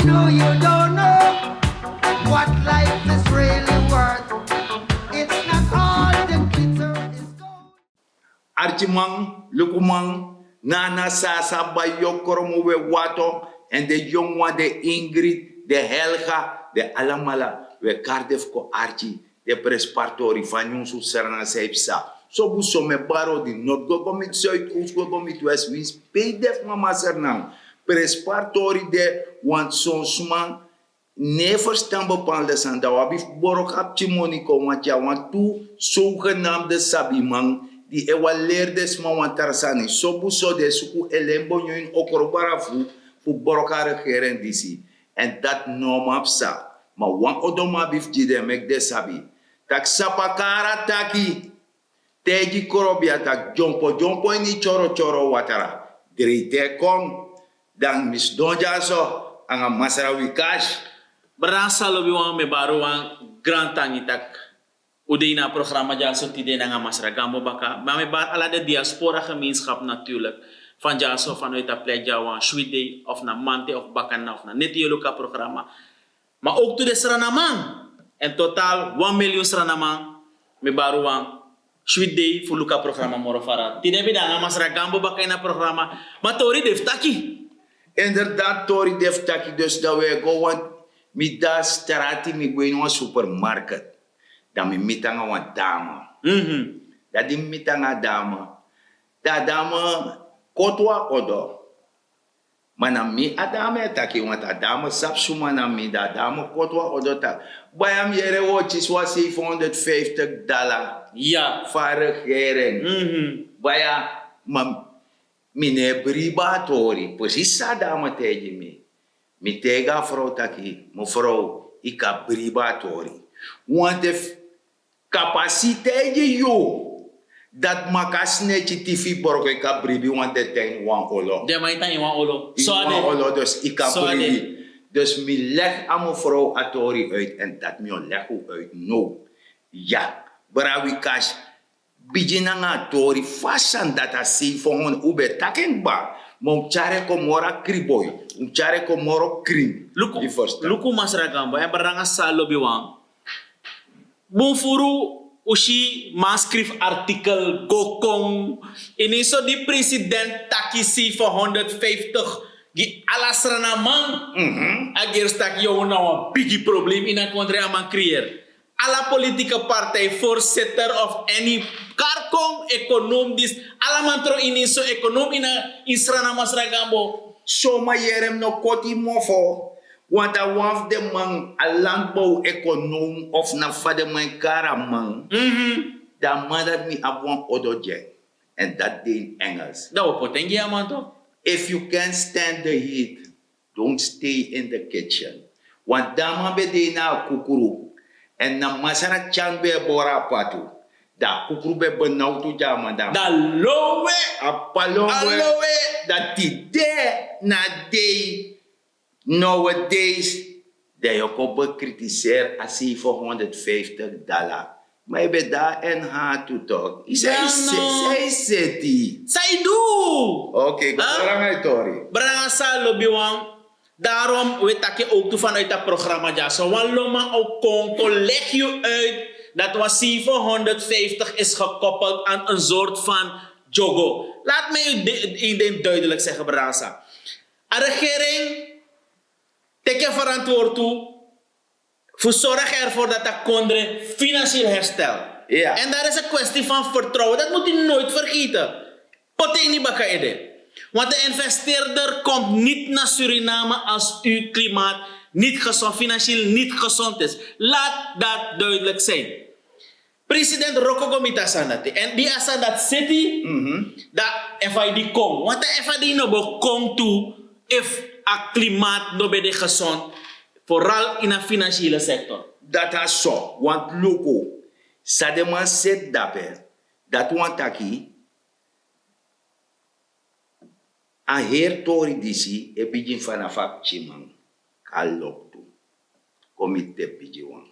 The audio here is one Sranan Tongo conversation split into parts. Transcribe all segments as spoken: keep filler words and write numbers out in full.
No, you don't know what life is really worth. It's not all the glitter is gold. Arkiman, lukuman, nana, sasa, bayokromo, we wato, en de yongu wan, de Ingrid, de Helga, de alamala, we karde fu kon arki, de prenspari tori fa nyunsu Sranan san e psa. Sobu so mi e bari odi, nord go go miti zuid, oost go go miti west, winsi pe yu de fu mama Sranan. Prenspari tori de, want son sma no e ferstan bepaalde sani, dan wi abi fu boro kon na pikin moni kon, want yu na wantu zogenaamde sabiman di e wani leri den sma wan tra sani. Sobu so den e suku elenbonyo ini okrobara fu, fu boro kon na regering disi. Èn dati no man psa. Ma wan odo mi abi fu gi den, meki den sabi tak' Sapakara taki, taigi Krobia tak' dyompo dyompo ini tyoro tyoro watra, dreiti e kon. Dan mi sidon dyaso nanga Masra Wikash. Brada Salobi wan, mi e bari wan grantangi tak' un de ini a programa dyaso tide nanga Masra Gambo baka. Ma mi e bari ala den diaspora gemeenschap natuurlijk, fan dyaso, vanuit a plek dya wan switi dei of na mamanten of bakana of na neti yu e luku a programa. Ma ook tu den Srananman. En totaal wan miljoen Srananman, mi e bari wan switi dei fu luku a programa moro fara. Tide mi de nanga Masra Gambo baka ini a programa. Ma tori de fu taki. Inderdaad, tori de fu taki. Dus dan wi e go wan, mi de na strati, mi go ini wan supermarket. Dan mi miti nanga wan dame. Mhm. Dan di mi miti nanga a dame, dan a dame koti wan odo. Ma na mi a dame e taki, want a dame sabi suma na mi. Dan a dame koti wan odo taki: Baya, mi yere wi o kisi wan zevenhonderdvijftig dala, ya, fu a regering. Mhm. Baya, ma mi no e bribi a tori. Precies san a dame taigi mi. Mi taigi a frow taki: Mevrouw, yu kan bribi a tori. Want efu Kapasiteit gi yu dati maka sneki tifi borgo, yu kan bribi wan detail ini wan olo. Den man e tan ini wan olo. Ini wan olo, dus yu kan bribi. Dus mi leg a mevrouw a tori uit en dati mi o leg u uit now. Ya, Bra Wikash, bigin nanga a tori fa a sani dati a seifon hondro, un ben taki en kba. Ma un tyari en kon moro a krin boi, un tyari en kon moro krin. Luku, luku Masra Gambo, en Bra nanga san lobi wan. Bun furu un si man skrifi artikel go kon. Ini so di president taki seifon hondro fiftig gi ala Sranan man. A gersi taki yu na wan bigi problem ini a kondre a man kriyeri. Ala politike partij, voorzitter of any, kari kon ekonom disi, ala man tron ini so ekonom ini Sranan Masra Gambo. Soma yere mi no koti mofo. Want a wan fu den man, a landbouw ekonom of na fa den man e kari a man. Dan a man dati mi abi wan odo gi en. En dati de ini Engels. Dan un o poti en gi a man toch. If you can't stand the heat, don't stay in the kitchen. Want dan a man ben de ini a kukru. En na Masra Tyan ben e boro a patu. Dan a kukru ben benautu gi a man dan. Dan lowe. A p'pa lowe. Dan tide na dei. Nowadays, dan yu o kon bekritiseri a seifon hondro fiftig dala. Ma yu ben de na en hatu toch. Yu sa e seti. San yu du? Oké, go doro nanga yu tori. Bra nanga san lobi wan. Daarom un e taki en ook tu vanuit a programa dya. So wan lonman o kon kon leg yu uit dat wan seifon hondro fiftig is gekoppeld aan een soort van jogo. Laat mij u di-, één ding duidelijk zeggen, Bra nanga san. A regering teki en verantwoord tu fu sorg ervoor dat a kondre financieel herstel. Ja. En daar is een kwestie van vertrouwen. Dat moet u nooit vergeten. Poti en ini baka ede. Want de investeerder komt niet naar Suriname als uw klimaat niet gezond, financieel niet gezond is. Laat dat duidelijk zijn. President Roko go miti a sani dati. En di a sani dati seti, dan efu a di kon. Want efu a di no bo kon tu, efu a klimaat no ben de gezond, vooral in a financiële sector. Dati a so, want luku, san den man seti dape, dati wani taki, a heri tori disi e bigin fanafu a pikinman kon na loktu, kon miti den bigiwan.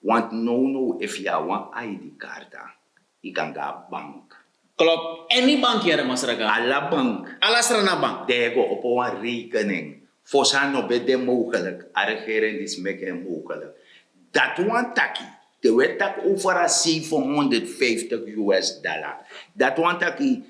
Want nownow efu yu abi wan I D karta, yu kan go na bank. Klopt. Any bank yere Masra Gambo. Ala bank. Ala Sranan bank. Dan yu go opo wan rekening Fosi a no ben de mogelijk, a regering disi meki en mogelijk. Dati wani taki, te wi e taki over a zevenhonderdvijftig U S dollar, dati wani taki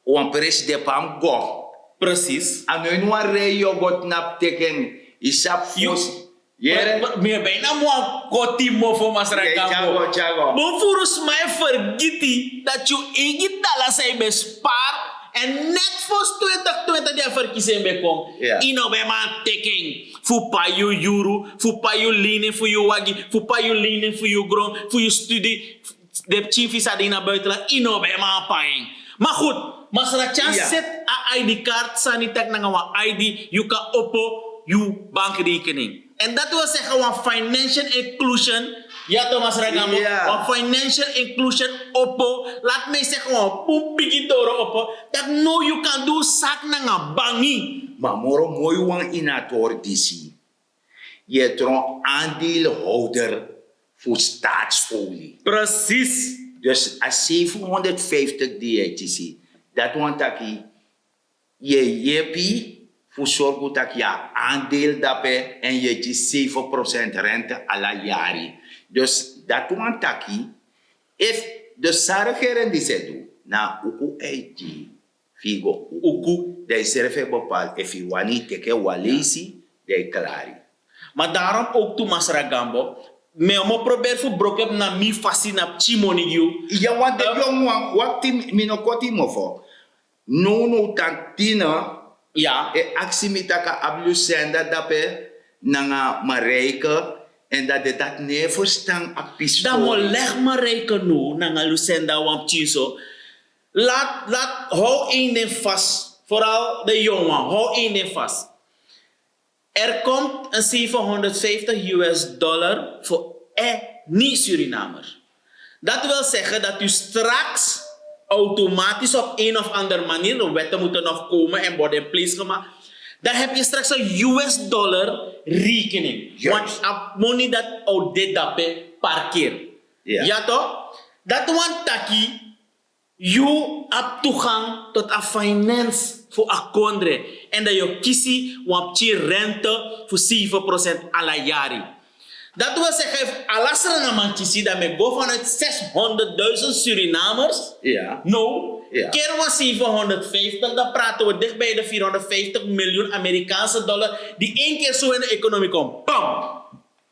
wan presi de pe a mus go. Precies. A no ini wan rei yu o go tnapu teki en. Yu sabi fosi. Yere. Mi ben na wan koti mofo masra gambo. Bun furu sma e fergiti dati yu eigi dala san yu ben spar. En net fosi twintig twintig di a ferkisi en ben kon, yu no ben man teki en fu pai yu yuru, fu pai yu lini fu yu wagi, fu pai yu lini fu yu gron, fu yu studi. Den pikin fu yu san de ini a buitenland, yu no ben man pai en. Ma goed, masra tyan seti a ID card sani taki nanga wan ID yu kan opo yu bankrekening. En dati wil segen wan financial inclusion. Ya to masra gambo, wan financial inclusion opo. Lati mi segen wan bun bigi doro opo, dati no yu kan du saki nanga bangi. Ma moro moi wan ini a tori disi, yu e tron andeelhouder fu staatsolie. Precies. Dus a zevenhonderdvijftig di yu e kisi, dati wani taki yu e yepi fu sorgu taki yu abi andeel dape, en yu e gi zeven procent rente ala yari. Dus dati wani taki, efu de san regering disi e du, na a uku ID fu yu go uku, dan yu srefi e bepaal efu yu wani teki en wan leisi, dan yu klari. Ma darom ook tu masra gambo, mi o mo proberi fu broko en na mi fasi na pikin moni gi yu. Ya wan de yongu wan, wakti, mi no koti mofo. Nownow tan Tina e aksi mi taki a abi Lucenda dape nanga Marijke, en dati den dati no e ferstan a pisi. Dan mi o legi Marijke now nanga Lucenda wan pikin so. Laat, laat, hou één ding vast. Vooral de jongen, hou één ding vast. Er komt een zevenhonderdvijftig U S dollar voor any Surinamer. Dat wil zeggen dat u straks automatisch op een of andere manier, de wetten moeten nog komen en worden in place gemaakt, dan heb je straks een U S dollar rekening. Juist. Want a moni dat audit dape parkeer. Ja. Ja toch? Dat want taki yu abi toegang tot a finance fu a kondre, en dan yu o kisi wan pikin rente fu zeven procent ala yari. Dat wil zeggen, efu ala Srananman kisi, dan mi e go vanuit zeshonderdduizend Surinamers. Ja. No, ja, keer wan zevenhonderdvijftig, dan praten we dicht bij de vierhonderdvijftig miljoen Amerikaanse dollar die één keer zo in de economie komt. Bam!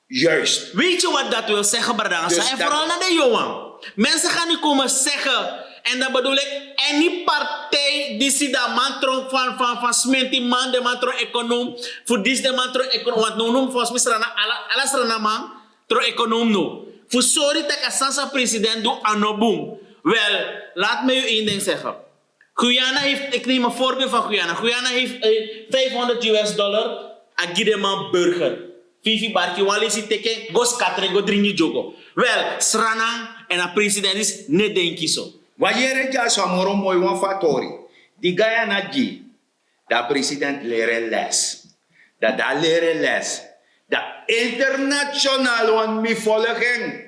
Juist. Weet je wat dat wil zeggen, Bradanga? Dus en dat vooral naar de jongen. Mensen gaan nu komen zeggen, en dat bedoel ik, en die partij die ziet dat man tron van, van, van Sminty man, de man tron econoom, voor die is de man tron econoom, want no, no, volgens mij Srana, ala, ala Srana man tron econoom no. Voor sorry dat Sansa president doet anobung. Wel, laat mij u één ding zeggen. Guyana heeft, ik neem een voorbeeld van Guyana. Guyana heeft eh, vijfhonderd U S dollar a gi den man burger. Fifi barki, wan leisi teki en, go skatri, go dringi dyogo. Wel, Sranan en a president is no e denki so. Wan yere dyaso a moro moi wan fu a tori. Di Guyana gi, dan a president leri en les. Dan di a leri en les, dan international, want mi volg en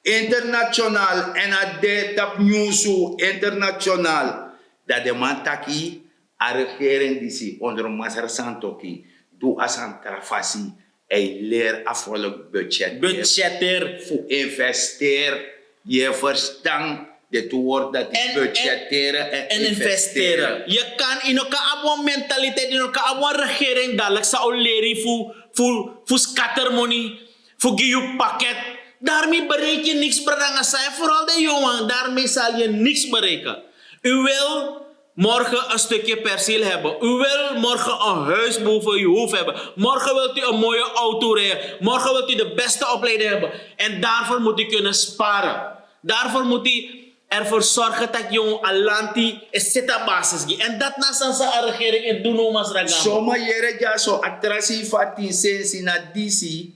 international, en a de tapu nyunsu international. Dan den man taki a regering disi onder Masra Santoki du a sani tra fasi. A e leri a volk budgeteer. Budgeteer. Fu investeer. Yu e ferstan den tu wortu dati? Budgetteren en investeren. Yu kan, yu no kan abi wan mentaliteit, yu no kan abi wan regering dadelijk san o leri fu, fu, fu skatter moni, fu gi yu paket. Daarmee bereik je niks, Bradanga. San yu, vooral de jongen, daarmee zal je niks bereiken. U wil morgen een stukje perceel hebben. U wil morgen een huis boven uw hoofd hebben. Morgen wilt u een mooie auto rijden. Morgen wilt u de beste opleiding hebben. En daarvoor moet u kunnen sparen. Daarvoor moet u ervoor zorgen dat jong alanti e seti a basis gi. En dat na san san a regering e du now, Masra Gambo. Soma yere dyaso, a tra sei fu a tin sensi na disi.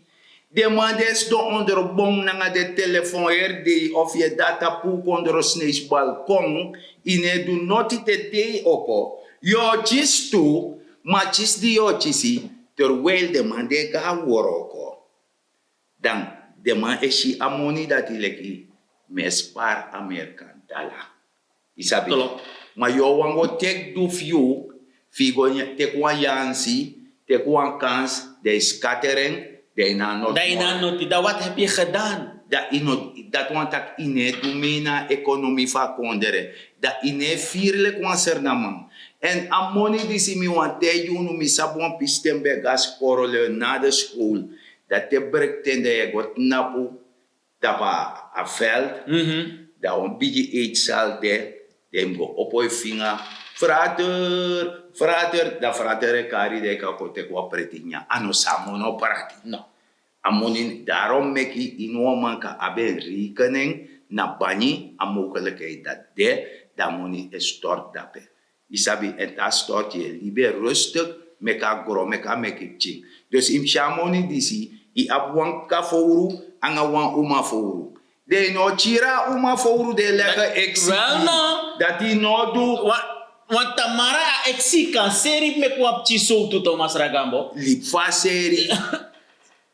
Den man di e sidon ondro bon nanga den telefon heri dei, of yu e de na tapu kondrosneisi balkon, yu no e du noti te dei opo. Yu o kisi tu, ma kisi di yu o kisi, terwijl den man di e go na woroko, dan den man e si a moni dati leki mi e spari Amerikan dala. Yu sabi? Ma yu o wani go teki du fu yu, fu yu go teki wan yansi, teki wan kans, dan yu skateri en, dan yu no a noti. Dan yu no a noti, dan wat hebi yu gedan? Dan yu no, dati wani taki yu no e du mei na a ekonomi fu a kondre. Dan yu no e firi leki wan sernaman. Èn a moni disi mi wani taigi unu, mi sabi wan pisten ben go na skoro leonardo skol. Dan te brekten dan yu e go tnapu tapu a veld. Dan wan bigi eitsal de. Dan yu mus go opo yu finga, frater, frater, dan frater e kari dan yu kan kon teki wan preti nyan. A no san a moni o prati. A moni darom meki yu no wan man kan abi en rekening na banyi a mogelikheid dati de. Dan a moni e stort dape. Yu sabi en te a stort yu e libi en rustik, meki a gro meki a meki pikin. Dus yu mus si a moni disi, yu abi wan kafowru nanga wan umafowru. Den yu no o kiri a umafowru den e lege eksi. Dati yu no o du. Wan tamara a eksi kan seri meki wan pikin sowtu to masra gambo. Libi fu a seri.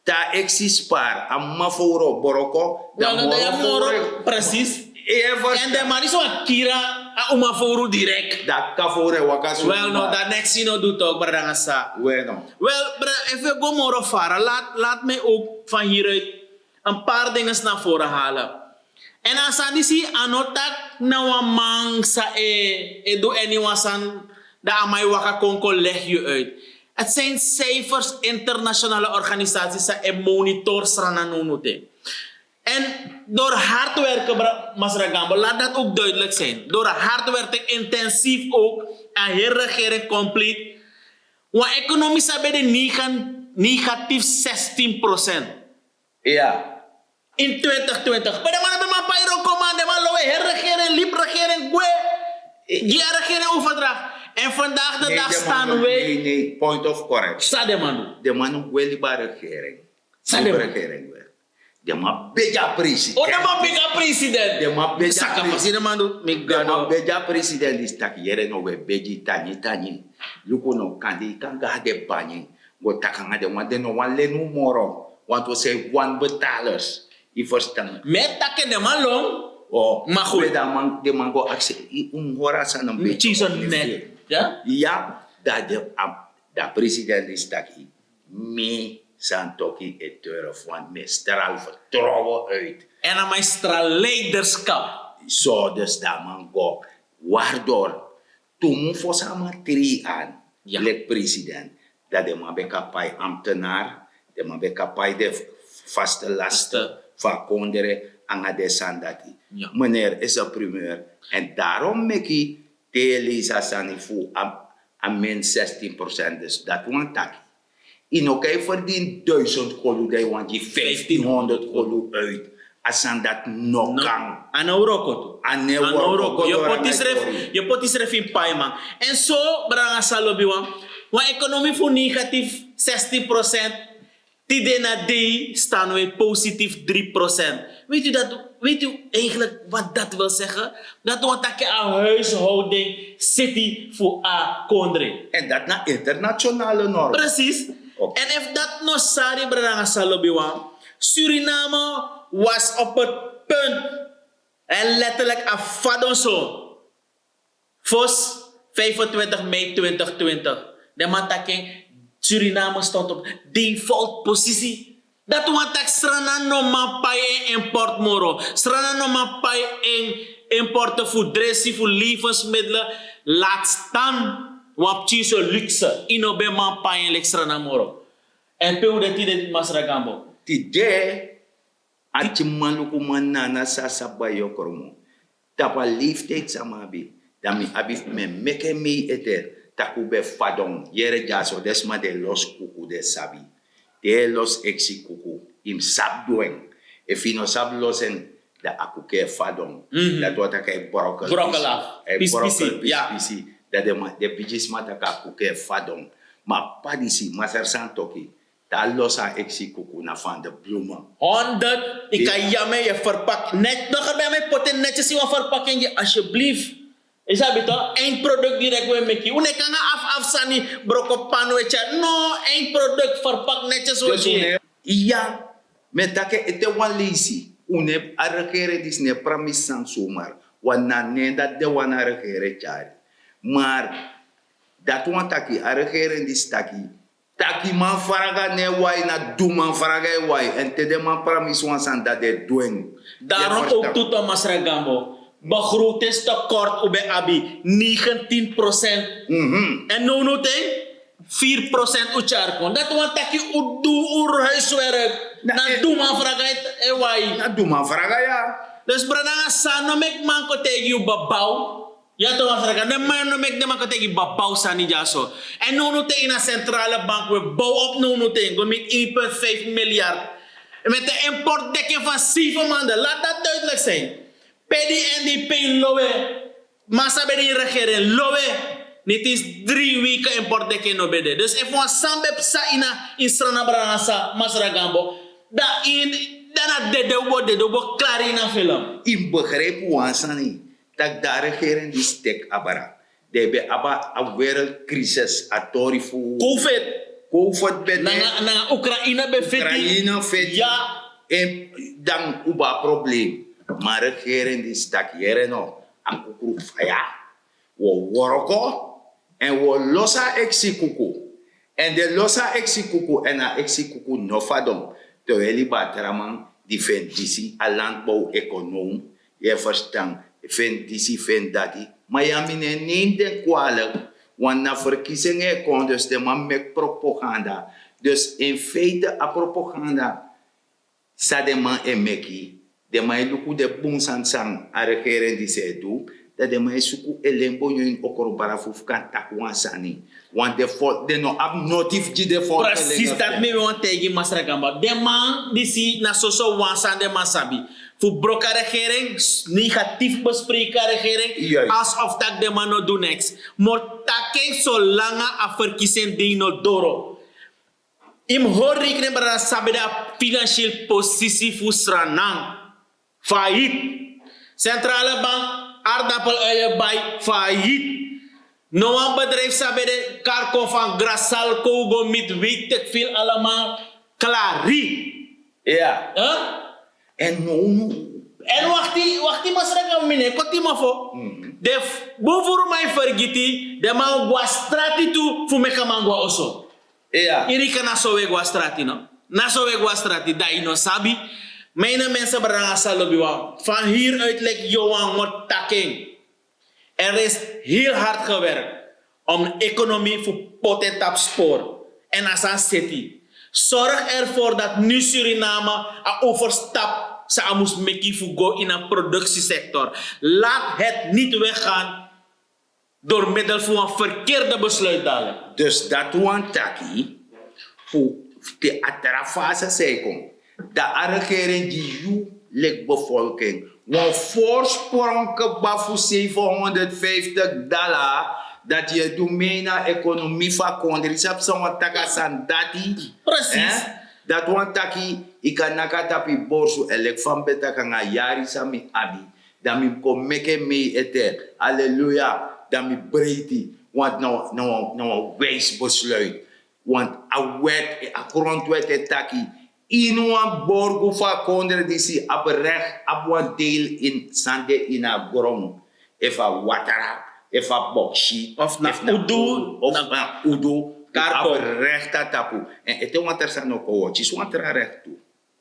Te a eksi spari a mama fowru o broko. Dan moro fowru. Presis. Èn den man disi wani kiri a uma fowru direkt. Dan kaka fowru e waka suma. Wel no dan neksi no du tok brada nanga sa. Wel no. Wel brada efu e go moro fara lati mi ook van hieruit en paar dingen na voren halen. En a sani disi a no taki na wan man san e du eni wan sani. Dan a man e waka kon kon legi yu uit. Het zijn cijfers internationale organisaties san e monitor srana nownow te. En door hard werken masra gambo laat dat ook duidelijk zijn door hard werken intensief ook. En heel regering compleet wan economie san ben de negatief zestien procent. In twintig twintig pe den man no ben man pai roko man den man lowe heri regering libi regering gwe. Gi a regering overdracht. En vandaag de dag stan wi. San den man du? Den man no gwe libi a regering. San den man du? Den man begi a president. Den man begi a president. Den man begi a president disi taki yere no wi e begi tangi tangi. Luku no kande yu kan go na den banyi go taki nanga den wan den no wani leni un moro. Wantu un sei wan betalers. Yu ferstan? Mi e taki en den man lon. Ma fu den man go aksi un hori a sani en beti. Yu si so net. Ya dan den a president disi taki mi santoki e turfu want mi e stral vertrouwen uit. En a man e stral leiderskap. So dus dan man go wardor tu mun fosi a man tri an leki president. Dan den man ben kan pai ambtenar den man ben kan pai den vaste laste fu a kondre nanga den sani dati. Meneer is a primeur. En darom meki te yu e leisi a sani fu a min zestien procent dus dati wani taki yu no kan yu ferdini duisend kolu dan yu wani gi vijftienhonderd kolu uit. A sani dati no kan. A no wroko tu. A no wroko. Yu poti srefi in paiman. En so brada nanga sa lobi wan wan ekonomi fu negatief zestien procent. Tide na dei stan wi positief drie procent. Weet u dat weet u eigenlijk wat dat wil zeggen? Dat wan taki a huishouding siti fu a kondre. En dat na internationale norm. Precies. En efu dat no sari brada nanga sa lobi wan suriname was op het punt en letterlijk a fadon so. Fos vijfentwintig mei twintig twintig. Den man taki suriname stond op default positie. Dati wani taki srana no man pai en import moro. Srana no man pai en importe fu dresi fu levensmiddelen. Laat stan wan pikin so luxe yu no ben man pai en leki srana moro. En pe un de tide masra gambo? Tide a tiki man luku man nana san a sabi bai yokromo. Tapu a leeftiyd san mi abi dan mi abi fu mi e meki en mei ete. Tak' un ben fadon yere dyaso den sma di e losi kuku den sabi. Te yu e losi eksi kuku yu mus sabi du en. Efu yu no sabi losi en dan a kuku e fadon. Dati wani tak' a e brokel a e brokel pispisi. Dan den bigisma tak' a kuku e fadon. Ma a p'pa disi masra san toki. Te a losi a eksi kuku na fan de blumen. Honderd yu kan yame yu e ferpaki neti no gerbi yame yu poti en neti yu si wan ferpaki en gi asyeblifi. Yu sabi to eindprodukti direkt wi e meki unu e kon nanga afu afu sani. Broko pan wi e tyari no eindprodukti ferpaki neti yu si wi e gi yu. Iya. Mi e taki en ete wan leisi. Unu e a regering disi no e pramisi sani somar. Wan na nen dati den wan na a regering e tyari. Mar dati wan taki a regering disi taki Taki man fraga no e wai, na du man fraga e wai. En te den man pramisi wan sani, dan den e du en. Daarom ook tu, Thomas Ragambo, begrotingstekort un ben abi negentien procent. En now no ten vier procent un tyari kon. Dati wani taki un du un huiswerk. Na du man fraga e wai. Na du man fraga, ya. Dus brada nanga san no meki man kon taigi yu babau. Ya, Thomas Ragambo, den man no meki den man kon taigi babau sani dyaso. En now no ten ini a centrale bank we bow op now no ten go miti één punt vijf miljard. Met de importdekking van zeven maanden, laat dat duidelijk zijn. Pe di en di pe lowe. Masa ben di regering lowe. Niet eens drie weken importdekking no ben de. Dus efu wan sani ben psa ini a, ini Sranan, brada nanga san, Masra Gambo, dan ini, dan na dede un bo dede, un bo klari ini a film. Yu mus begrijpi wan sani, tak' dan a regering disi teki abra. Den ben abi a wereldcrisis, a tori fu covid. Covid ben de. Nanga, nanga Ukraine ben feti. Ukraine feti. Ya. En dan un ben abi problem. Ma a regering disi taki: here no, a kukru faya. Wi o wroko, en wi o losi a eksi kuku. En den losi a eksi kuku, en a eksi kuku no fadon. Te wi e libi a tra man di feni disi, a landbouw-econoom, yu e ferstan, feni disi, feni dati. Ma ya, mi no e nemi den kwalik, want na verkiezing e kon, dus den man meki propaganda. Dus in feite a propaganda san den man e meki, den man e luku den bun sani san a regering disi e du, dan den man e suku elen bonyo ini okrobara fu fu kan taki wan sani. Want den fol-, den no abi noti fu gi den folku. Precies, dati mi wani taigi Masra Gamba. Den man disi na soso wan sani den man sabi. Fu broko a regering, s-, negatief bespreken a regering, juist, alsof tak' den man no du niks. Moro taki en solanga a verkiezing dei no doro. Yu mus hori rekening, brada, san ben de a financieel positie fu Sranan. Failliet. Centrale bank, aardappel, uienbai, failliet. No wan bedrijf san ben de, Carco, van Grassalco go miti weet ik veel allemaal, klari. Ya. Huh? En no, no. En wakti, wakti, Masra Gamba, mi no e koti mofo. Mhm. Den f-, bun furu man e fergiti, den man o go na strati tu fu meki a man go na oso. Iya. Yu rika, na so wi e go na strati, no? Na so wi e go na strati, dan yu no sabi. Mijn mensen, brada nanga san lobiwan, van hieruit leki Johan moro taki en. Er is heel hard gewerkt om de economie fu poti en tapu spoor. En a sani seti. Zorg ervoor dat nu Suriname a overstap san a mus meki fu go ini a productiesector. Laat het niet weggaan door middel van een verkeerde besluit dadelijk. Dus dati wani taki, fu te a tra fase san e kon, dan a regering gi yu leki bevolking wan voorsprong kba fu zevenhonderdvijftig dala, dati yu e du mee na economie fu a kondre. Yu sabi san wani taki a sani dati? Precies. Eh? Dati wani taki yu kan naki a tapu yu borsu, en leki fa mi ben taki, nanga a yari san mi abi, dan mi kon meki en mee ete. Aleluya. Dan mi breiti. Want na, na, na wan wijs besluit. Want a wet, a grondwet e taki, iniwan borgu fu a kondre disi abi recht, abi wan deel ini san de ini a gron. Efu a watra, efu a bauxiet, of na efu na udu, ol, of na, na udu, Carco, abi recht a tapu. En ete wan tra sani no kon, wi o kisi wan tra recht tu.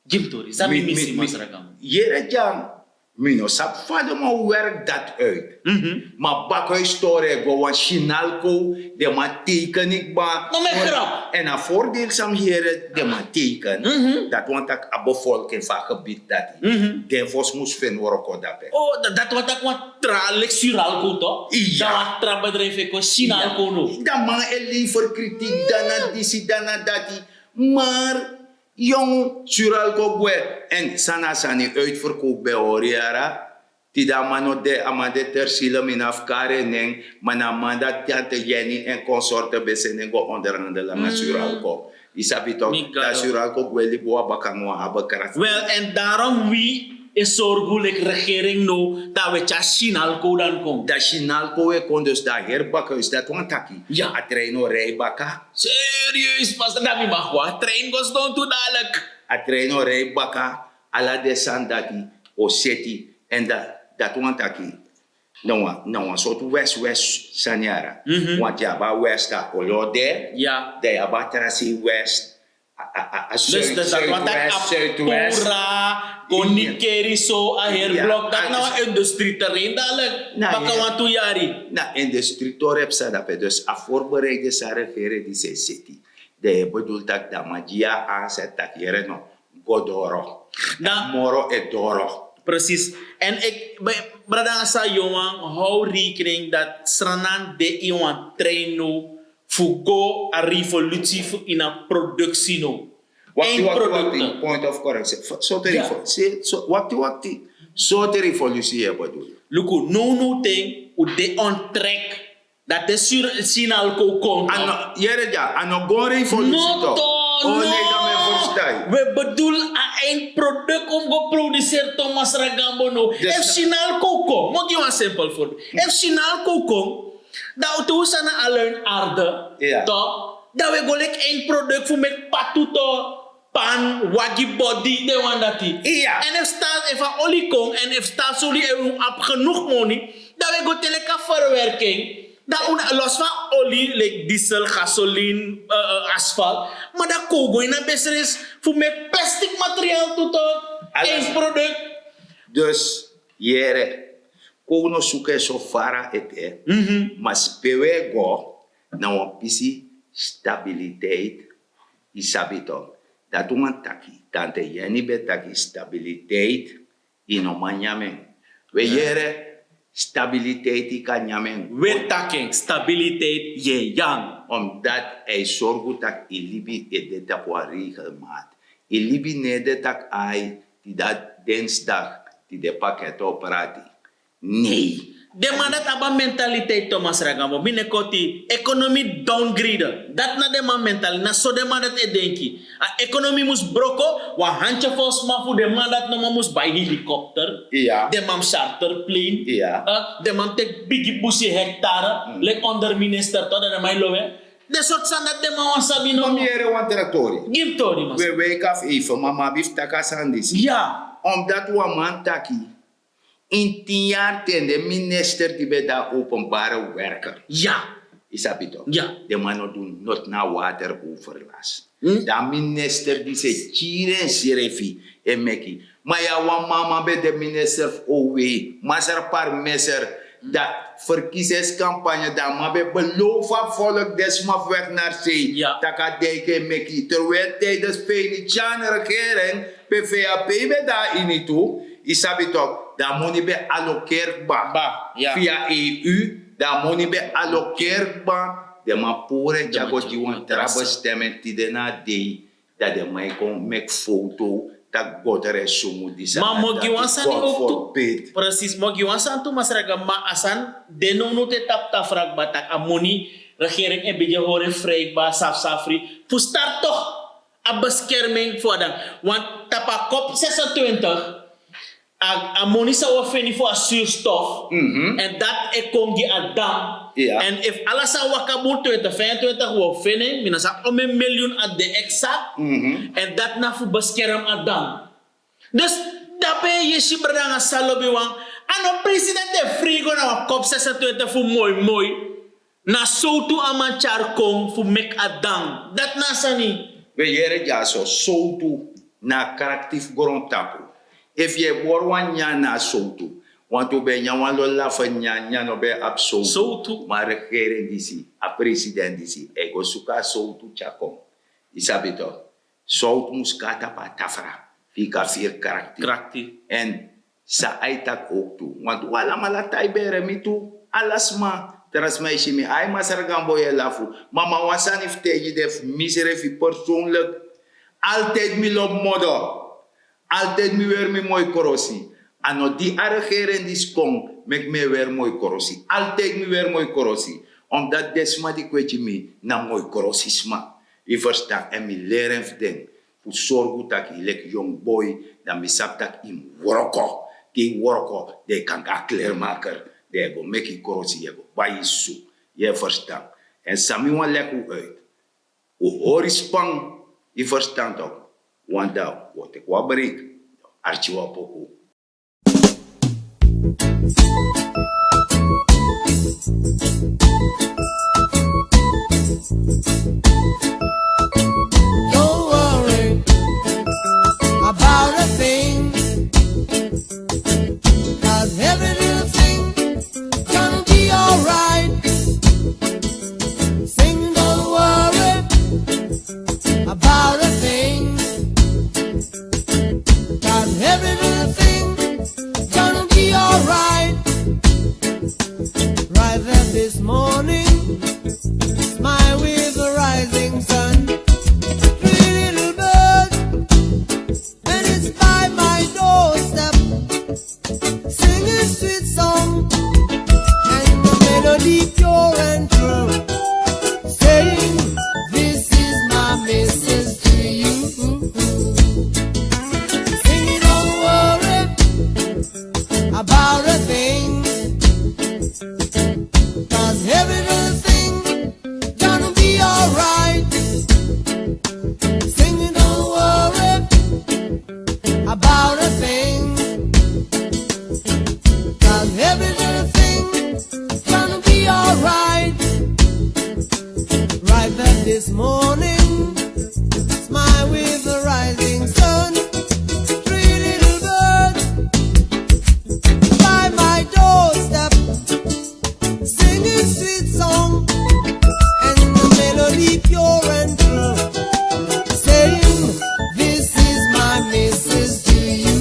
Gi mi tori, san mi, mi misi, mi, Masra Gamba? Yere dyan, mi no sabi fa den man werk dati uit. Mhm. Ma bakhuis tori e go, wan Sinalco, den man teken kba. No, mi e grap. En a voordeel san mi yere, den man teken. Mhm. Dati wani taki a bevolking fu a gebied dati, mhm, den fosi mus feni wroko dape. Oh, da-, dati wani taki wan tra leki Suralco, toch? Iya. Dan wan tra bedrijf e kon, Sinalco, iya, no? Dan man e lever kritiek, dan na disi, dan na dati. Maar yongu, Suralco gwe. En san na a sani, uitverkoop ben hori yara. Tide a man no de, a man de ter ziele, mi no abi kari en nen, ma na a man dati Tante Jenny en consorte ben seni en go onderhandel nanga, mm, Suralco. Yu sabi toch, dan Suralco gwe libi wan baka nanga wan habe kras. Wel, en daarom wi e sorgu leki regering now, dan wi e tyari Sinalco dan kon. Dan Sinalco e kon, dus dan heri bakhuis, dati wani taki, ya, a trein o rij baka. Serieus, Masra, dan mi mag go a trein go sidon tu dadelijk. A trein o rij baka, ala den sani dati o seti. En da-, dati wani taki, Na wan na wan sortu west west sani yara. Want yu abi a west a olo de, dan yu abi a tra sei west. A a a a Dus dus dat want dat zuidwest. Apura, Konikeri so a heri blok dat na wan industrie terrein dadelijk. Baka wan tu yari. Na industrie tori e psa dape, dus a voorbereide san regere di se seti, dan yu e bedoel tak' dan man gi yu a aanset tak' yere no, go doro. Dan moro e doro. Precies. En ik brada asa yowan, how rekening dat sranan de in wan trein no fu go a revolutie fu in a productie no. Wakti wakti wakti. Point of correction. Wakti wakti. Sorte revolutie yu e bedoel? Luku no no ten u de on track. Dat is sinal kon kon. Yere dia a no go revolutie. No to no. We bedoel a eindproduct om go produceer Thomas Ragambo no. Efu sinal kon kon, mo gi wan simpel voorbeeld. Efu sinal kon kon, dan te un sani na a luin arde, to, dan we go leki eindproduct fu meki patu to, pan, wagi body, den wan dati. En efu stal efu a oli kon en efu stal soli en un abi genoeg moni, dan we go te leki a verwerking. Dan un los fu a oli leki diesel, gasoline, asfalt, ma dan kon un go ini a business fu meki plastic material tu to, eindproduct. Dus yere, kon un no suku en so fara ete, ma spe un e go na wan pisi stabiliteit. Yu sabi to, dati wani taki tante Yeni ben taki stabiliteit, yu no man nyan mi en. We yere, stabiliteit yu kan nyan mi en. We taki en stabiliteit yu e nyan. Omdat a e sorgu tak' yu libi e de tapu wan regelmaat. Yu libi no e de tak' ai, tide a dinsdag, tide paket o prati. Nei. Den man dati abi a mentaliteit Thomas Ragambo, mi no e koti. Ekonomi downgrade, dati na den man mentaliteit, na so den man dati e denki. A ekonomi mus broko, wan handjevol sma fu den man dati no man mus bai helikopter. Den man mus charter plane. Den man mus teki bigi busi hektare, leki onder minister to dan den man e lowe. Den sortu sani dati den man wani sabi no. Mi yere wan tra tori. Gi mi tori man. We weiki afu even, ma mi abi fu taki a sani disi. Omdat wan man taki, ini tin yari ten den minister di ben de na openbare werken, yu sabi to, den man no du noti na a water overlast. Dan a minister disi e kiri ensrefi e meki. Ma yu abi wan man, a man ben de minister fu ow wei, masra parmeser. Dan verkiezingskampanye, dan a man ben belofu a volk, den sma fu weg na sei, tak' a dei kan e meki, terwijl tijdens Venetian regering pe vap ben de na ini tu. Yu sabi tok', dan a moni ben allokeri kba. Via eu, dan a moni ben allokeri kba. Den man puru e tyari go gi wan tra bestementi tide na a dei, dan den man e kon meki foto tak' godre sumu disi. Ma mi o gi wan sani tu. Presis, mi o gi wan sani tu masra kba, ma a sani de nownow te tapu tafra kba tak' a moni regering e bigin hori en fri kba, safsafri fu start tok' a beskerming fu a dan. Want tapu a kop sesentwintig, a moni san wi o feni fu a surstof, en dati e kon gi a dam. En efu ala san waka bun twintig vijfentwintig wi o feni en, mi no sabi omeni milyun a de eksakt. En dati na fu beskerm a dam. Dus dape yu e si brada nanga sisa lobiwan, a no president e fri go na wan kop sesentwintig fu moi moi. Na sowtu a man tyari kon fu meki a dan. Dati na a sani. We yere dyaso, sowtu na a krakti fu grontapu. Efu yu e bori wan nyanyan na a sowtu, wantu un ben nyan wan lo lafu nyanyan no ben abi sowtu. Ma a regering disi, a president disi e go suku a sowtu tyari kon. Yu sabi tok', sowtu mus kon na tapu a tafra fu yu kan firi krakti. Èn san a e taki owktu, wantu un alamala tan e bere mi tu. Ala sma, tra sma e si mi, ai masra Gambo yu e lafu. Ma mi a wan sani fu taigi den fu misrefi persoonlik. Altijdi mi lobi modo. Altijdi mi weri mi moi krosi. A no di a regering disi kon meki mi e weri moi krosi. Altijdi mi weri moi krosi. Omdati den sma di kweti mi na moi krosi sma. Yu ferstan? Èn mi leri en fu den fu sorgu tak' yu leki yongu boi, dan mi sabi tak' yu mus wroko. Te yu wroko, dan yu kan go na klermaker, dan yu e go meki yu krosi, yu e go bai yu susu. Yu e ferstan? Èn san mi wani leki un uit, un hori span. Yu ferstan tok'? Wan dei un o teki wan break, arki wan poku. Don't worry about a thing, 'cause every little thing gonna be alright. Sing, don't worry about a thing, 'cause every little thing gonna be alright. Right there this morning, smile with the rising sun. Three little birds, and it's by my doorstep, singing sweet song, and the melody pure and true, saying, "This is my message to you." Singing, "Don't worry about a thing, 'cause every little thing gonna be alright." Singing, "Don't worry about a thing, 'cause every little thing gonna be alright." Right there this morning, smile with the rising sun. Three little birds by my doorstep, singing sweet song, and the melody pure and true, saying, "This is my message to you."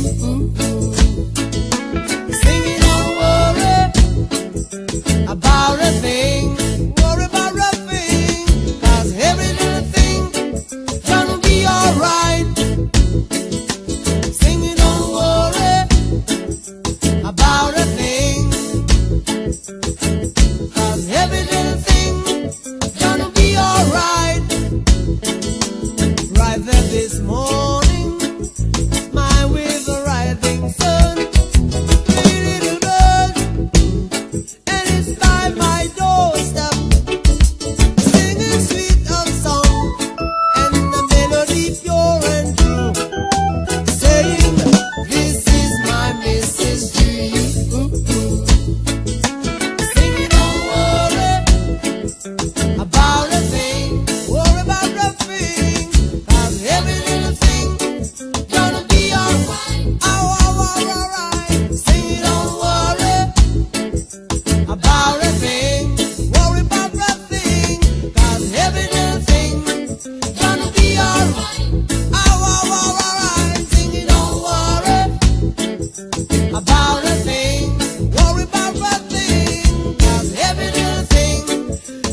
Singing, "Don't worry about a thing, worry about a thing, 'cause every little thing gonna be alright." Singing, "Don't worry about a thing, 'cause every little thing gonna be alright." Right there this morning, smile with the rising sun. Three little birds, and it's by my doorstep, singing sweet love song, and the melody pure and true, saying, "This is my message to you." Singing, "Don't worry about a thing, worry about a thing, 'cause every little thing gonna be alright." Ow, ow, ow, alright. Singing, "Don't worry about a thing, worry about a thing, 'cause every little thing gonna be alright." Ow, ow, ow, alright. Singing, "Don't worry about a thing, worry about a thing, 'cause every little thing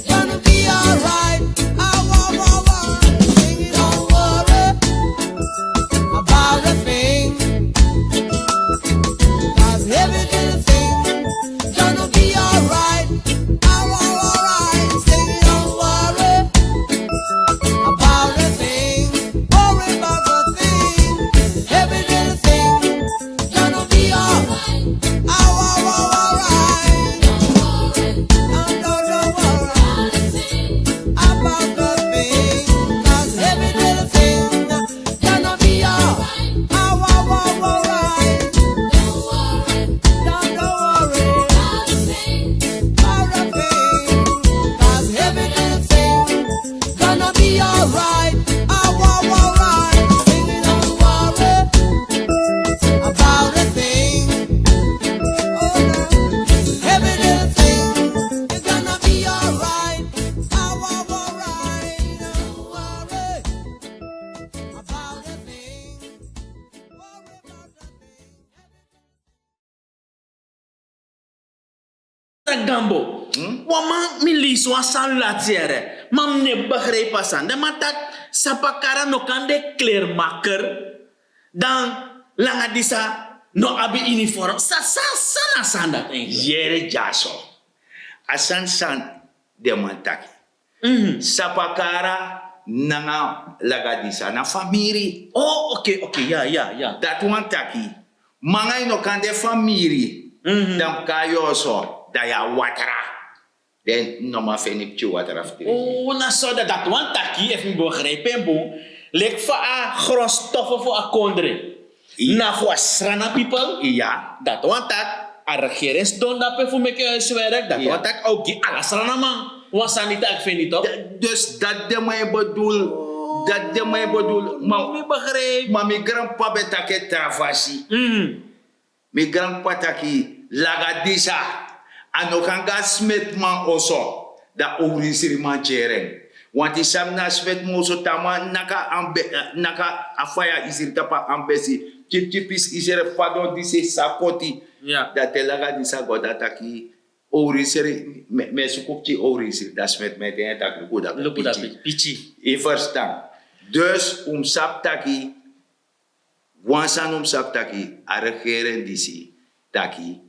gonna be alright." Ow, ow, ow, ow. Singing, "Don't worry about a thing, 'cause every little thing gonna be alright." Ow, ow, alright. Singing, "Don't worry about a thing, worry about a thing, every little thing gonna be alright." Ow, ow, ow, alright. Don't, don't, don't worry about a thing, 'cause every little thing gonna be alright. Ow, ow, ow, alright. Don't, don't worry about a thing, 'cause every little thing gonna be alright. Ow, ow, alright. Singing, "Don't worry about a thing." Oh, no. Every little thing is gonna be alright. Ow, ow, alright. Don't worry about a thing. Worry about a thing. Gambo. Wan man mi leisi wan sani lati yere, ma mi no e begrijpi a sani. Den man taki Sapakara no kan de kleermaker, dan Langa Disa no abi uniform. San, san, san na a sani dati? Yere dyaso. A sani san den man taki. Sapakara nanga Langa Disa na famiri. Oh, oké, oké, ya, ya, ya. Dati wani taki, manga yu no kan de famiri, dan yu kon na yu oso, dan yu a watra. Den no man feni pikin watra fu dringi. Oh, na so dati, dati wani taki, efu mi begrijpi en bun, leki fa a grondstoffen fu a kondre na fu a Sranan people. Ya. Dati wani taki A regering sidon dape fu meki huiswerk, dati wani taki a o gi ala sranaman wan sani taki feni tok. Dus dati den man e bedoel, dati den man e bedoel. Ma mi begrijp, ma mi granpapa ben taki en tra fasi. Mi granpapa taki laga disa, a no kan go na smetman oso, dan owru isriman tyeri en. Wanti san mi na smetman oso, te a man naki a ambe, naki a faya isri tapu a ambesi, tyiptyip isi isri fadon disi sa koti. Dan te laga disa go, dan a taki owru isri, mi e suku pikin owru isri, dan smetman e taki luku dati pikin. Yu ferstan? Dus un mus sabi taki wan sani un mus sabi taki a regering disi taki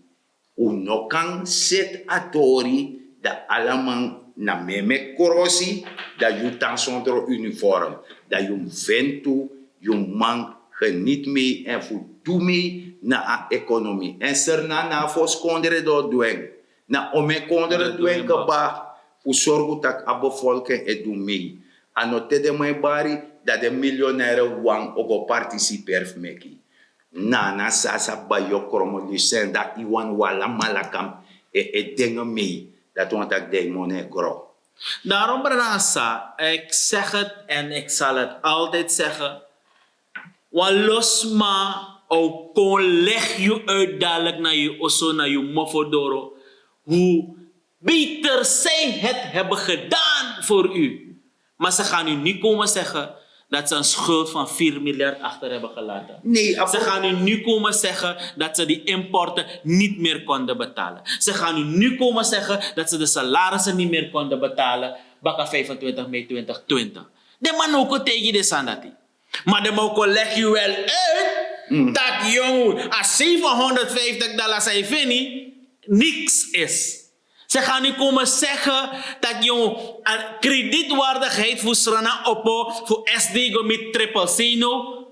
un no kan seti a tori, dan ala man na mi e meki krosi, dan yu tan sondro uniform, dan yu mus feni tu yu man geniti mei èn fu du mei na a ekonomi. Èn Sranan na a fosi kondre di o du en, na omeni kondre di o du en kba fu sorgu tak' a bevolking e du mei. A no te den man e bari, dan den milionaire wan o go partisiperi fu meki. Nana Sasa, Bayokromo, Lucenda, Iwan, wi alamala kan e, e dengi mei. Dati wani taki den moni e gro. Daarom, brada Asa, ik zeg het en ik zal het altijd zeggen. Wan lo sma o kon legi yu uit dadelijk na yu oso, na yu mofo doro, hoe beter zij het hebben gedaan voor u. Maar ze gaan u niet komen zeggen dat ze een schuld van vier miljard achter hebben gelaten. Nee, ze gaan u niet komen zeggen dat ze die importen niet meer konden betalen. Ze gaan u niet komen zeggen dat ze de salarissen niet meer konden betalen baka vijfentwintig mei twintig twintig. Den man no kon taigi den sani dati. Maar den man o kon legi yu wel uit, taki yongu, a zevenhonderdvijftig dollar san yu feni, niks is. Ze gaan nu komen zeggen dat, jong, a kredietwaardigheid fu Sranan opo, fu S D go miti triple C no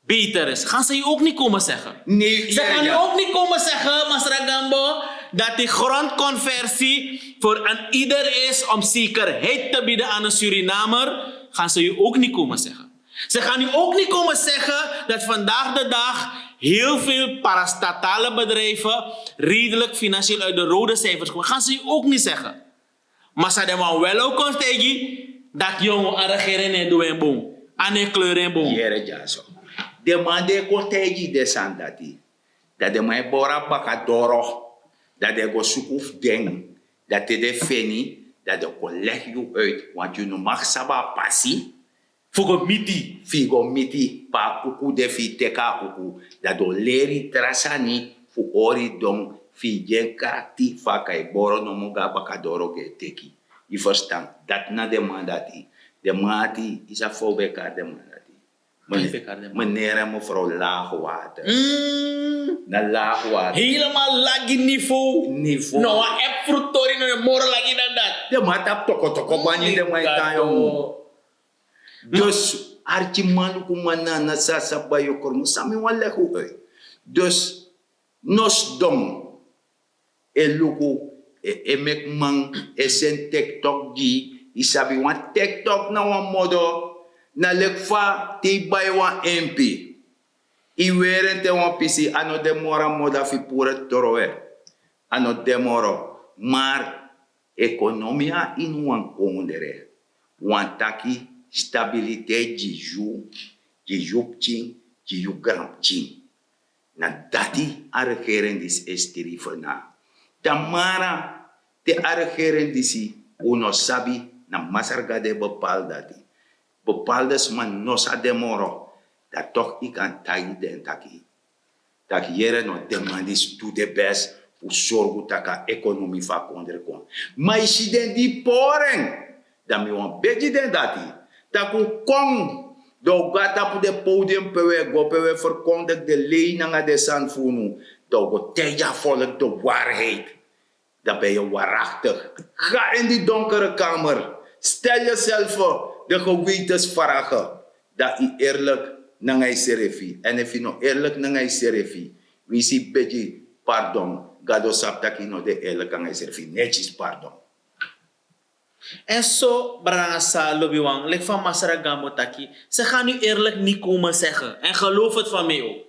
beter is. Gaan ze u ook niet komen zeggen. Nee, ze gaan u ook niet komen zeggen, Masra Gambo, dat die grondconversie voor een ieder is om zekerheid te bieden aan een Surinamer. Gaan ze u ook niet komen zeggen. Ze gaan u ook niet komen zeggen dat vandaag de dag heel veel parastatale bedrijven redelijk financieel uit de rode cijfers komen. Gaan ze u ook niet zeggen. Maar ze hadden maar wel ook kon tegen dat, jongen, a regering e du en bun, a no e kleur en bun. Yere dyaso. Den man di e kon taigi den sani dati, dan den man e boro a baka doro, dan den go suku fu den, dan te den feni, dan den kon legi yu uit, want yu no mag sabi a pasi fu go miti, fu yu go miti pe a uku de, fu yu teki a uku. Dan den o leri yu tra sani fu hori yu don, fu yu gi en krakti, fa a kan e boro nomo go na baka doro go e teki. Yu ferstan? Dati na den man dati. Den man dati, yu sabi fa un ben kari den man dati? Meneer en mevrouw Laagwater. Na Laagwater. Helemaal lagi niveau. Niveau. No wan app fu tori no e moro lagi dan dati. Den man tapu tokotoko bani, den man e tan, yongu. Dus arkiman, lukuman, Nana Sasa, Bayokromo, san mi wani legi un uit. Dus no sidon e luku, e, e meki man, e seni TikTok gi yu. Yu sabi wan TikTok na wan modo, na leki fa te yu bai wan empi, yu weri en te wan pisi, a no de moro a modo fu yu puru en trowe. A no de moro. Maar ekonomia ini wan kondre wani taki stabiliteit gi yu, gi yu pikin, gi yu granpikin. Na dati a regering disi e strifi na. Tamara te a regering disi, un no sabi, na Masra Gado e bepaal dati. Bepaalde sma no sa de moro, dan toch yu kan taigi den taki, taki yere no, den man disi du den best fu sorgu tak' a ekonomi fu a kondre kon. Ma yu si den di pori en, dan mi wani begi den dati, tak' un kon, dan un go na tapu den podium pe un e go, pe un e ferkondigi den lei nanga den sani fu unu, dan un go taigi a volk de waarheid. Dan ben yu waarachtig. Ga in die donkere kamer. Stel jezelf de gewetensvragen. Dan yu eerlijk nanga yusrefi. En efu yu no eerlijk nanga yusrefi, winsi yu begi pardon, Gado sabi tak' yu no de eerlijk nanga yusrefi. Netjes pardon. En so, brada Asa, lobiwan, leki fa Masra Gambo taki, ze gaan u eerlijk niet komen zeggen. En geloof het van mij ook.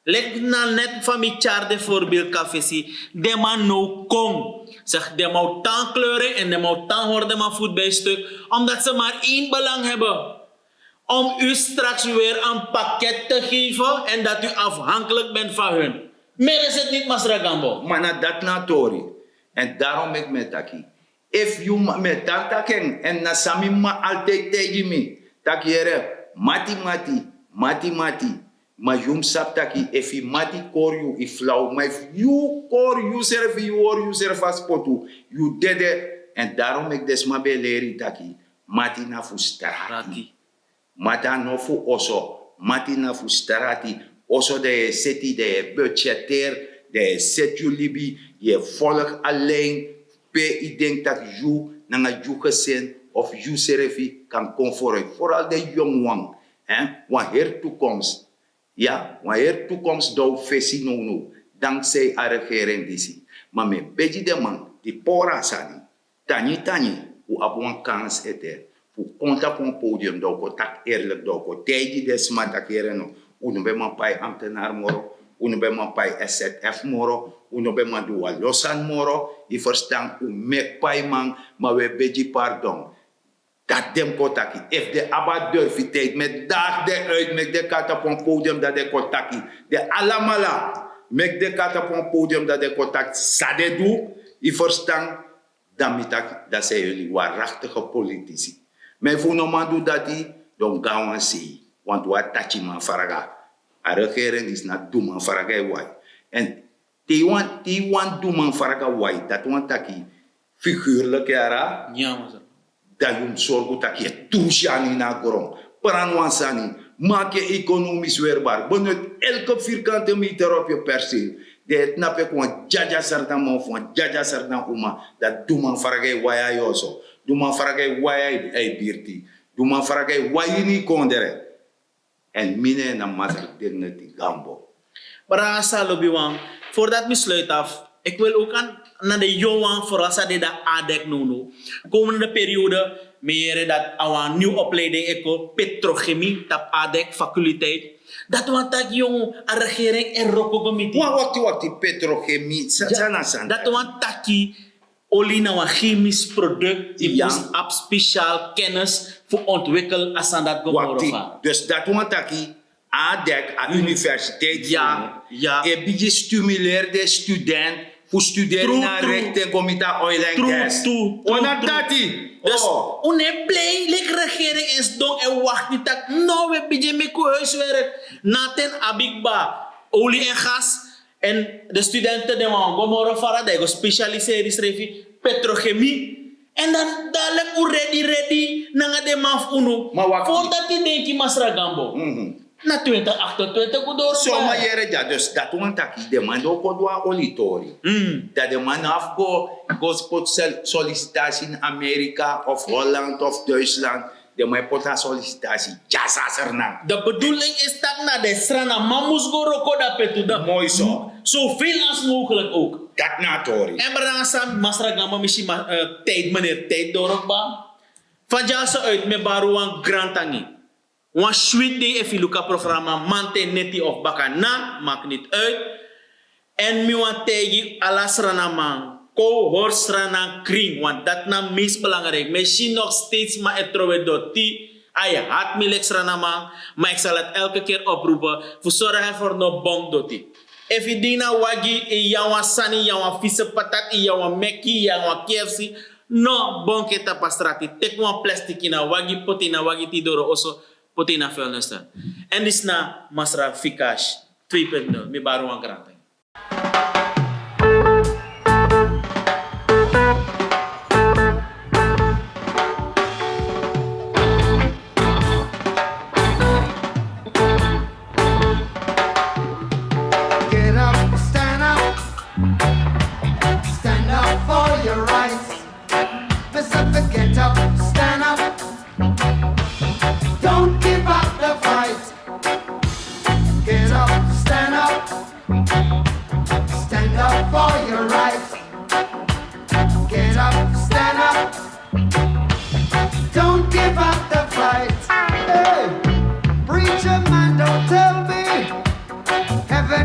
Leki na net fa mi tyari den voorbeeld kan fesi, den man no kon. Zeg, den man o tan kleuren en den man o tan hori den man voet bij stuk, omdat ze maar één belang hebben: om u straks weer een pakket te geven en dat u afhankelijk bent van hun. Meer is het niet, Masra Gambo. Maar na dat na tori. En daarom ik met taki. Efu yu ma- mi e tan taki en, èn na san mi mama altijdi taigi mi, taki: here, mati mati, mati mati. Ma yu mus sabi taki efu yu mati kori yu, yu flaw. Ma efu yu kori yusrefi, yu hori yusrefi a spotu, yu dede. Èn daarom meki den sma ben e leri yu taki mati na fu strati. Mati a no fu oso. Mati na fu strati. Oso, dan yu e seti, dan yu e budgeteri, dan yu e seti yu libi, yu e folgu a lijn pe yu denki tak' yu nanga yu gesin of yusrefi kan kon vooruit. Vooral den yongu wan, wan heri toekomst. Ya, wan heri toekomst dan un fesi nownow, dankzij a regering disi. Ma mi e begi den man di pori a sani, tangi tangi, un abi wan kans ete fu kon tapu wan podium, dan un kon taki eerlijk, dan un kon taigi den sma taki: here no, un no ben man pai ambtenaar moro, un no ben man pai S Z F moro, un no ben man du wan lo sani moro. Yu ferstan, un meki paiman, ma un e begi pardon. Dati den mus kon taki. Efu den abi a durfiteit, mi e dagi den uit, meki den kon tapu wan podium, dan den kon taki. Den alamala, meki den kon tapu wan podium, dan den kon taki san den du. Yu ferstan? Dan mi taki, dan zijn jullie waarachtige politici. Ma efu un no man du dati, dan un go na wan sei. Want un a takiman fraga. A regering disi na duman fraga e wai. Èn te yu wan, te yu wan duman fraga wai, dati wani taki figuurlijk, yara. Dan yu mus sorgu taki yu e trusi a ini a gron. Prani wan sani, maki en economisch weerbaar. Benut elke vierkante meter op yu perceel. Dan yu e tnapu enke wan dyadya Sranan man of wan dyadya Sranan uma. Dan duman fraga e wai a yu oso. Duman fraga e wai a yu birti. Duman fraga e wai ini yu kondre. Èn mi nen na Masra Dignity Gambo. Brada Salobi wan, voordat mi sluit af, ik wil ook aan, naar de jongen, vooral sa de ADEC nono. Komende periode, mi yere dat a wan nieuw opleiding eko, petrochemie, tapu ADEC faculteit. Dat wan taki yongu, a regering e wroko go miti. Wa-, wakti, wakti, petrochemie, sa-, sa na san. Dat wan taki oli na wan chemisch product, yu mus abi speciaal kennis fu ontwikkel a sani dati go moro fa. Dus dati wan taki ADEC, a universiteit, e bigin stimuleri den student fu studeri na rechten go miti a oil and gas. Wan na dati. Dus un no e plei leki regering en sidon e wakti taki no, un e bigin meki un huiswerk. Na ten abi kba oli en gas. En de studenten den wan go moro fara, dan yu go specialiseri srefi, petrochemie. En dan dadelijk un ready ready nanga den man fu unu. Ma wakti. Voordat yu denki Masra Gambo. Na twintig achtentwintig go doro. So ma yere dya, dus dati wan taki den man di o kon du a olitori. Dan den man no abi go, go poti solicitatie in Amerika of Holland of Duitsland. Den man e poti a solicitatie dya na Sranan. De bedoeling is taki na den Sranan man mus go wroko dape tu. Moi so. Zoveel als mogelijk ook. Dati na a tori. En brada san, Masra Gambo, mi si ma, eh, tijd, meneer, tijd doro kba. Fa dyaso uit mi e bari wan grantangi. Wan switi dei efu yu luku a programma, mamanten, neti of bakana, maakt niet uit. En mi wani taigi ala Sranan man, kon hori Sranan kring, want dati na meest belangrijk. Mi e si nog steeds sma e trowe doti. A e hati mi leki Sranan man, maar ik zal het elke keer oproepen. Fu sorg ervoor no bon doti. Efu yu dini na wagi, yu yari wan sani, yu yari wan fise patat, yu yari wan Meki, yu yari wan K F C, no bon gi en tapu a strati. Teki wan plastic ini a wagi, poti ini a wagi te yu doro oso, poti ini a vuilnistan. En disi na Masra Fikash twee punt nul, mi bari wan grantangi. Get up, stand up, stand up for your rights. Mister, get up, stand up. Don't give up the fight. Get up, stand up. Stand up for your rights. Get up, stand up. Don't give up the fight. Hey, preacher man, don't tell me heaven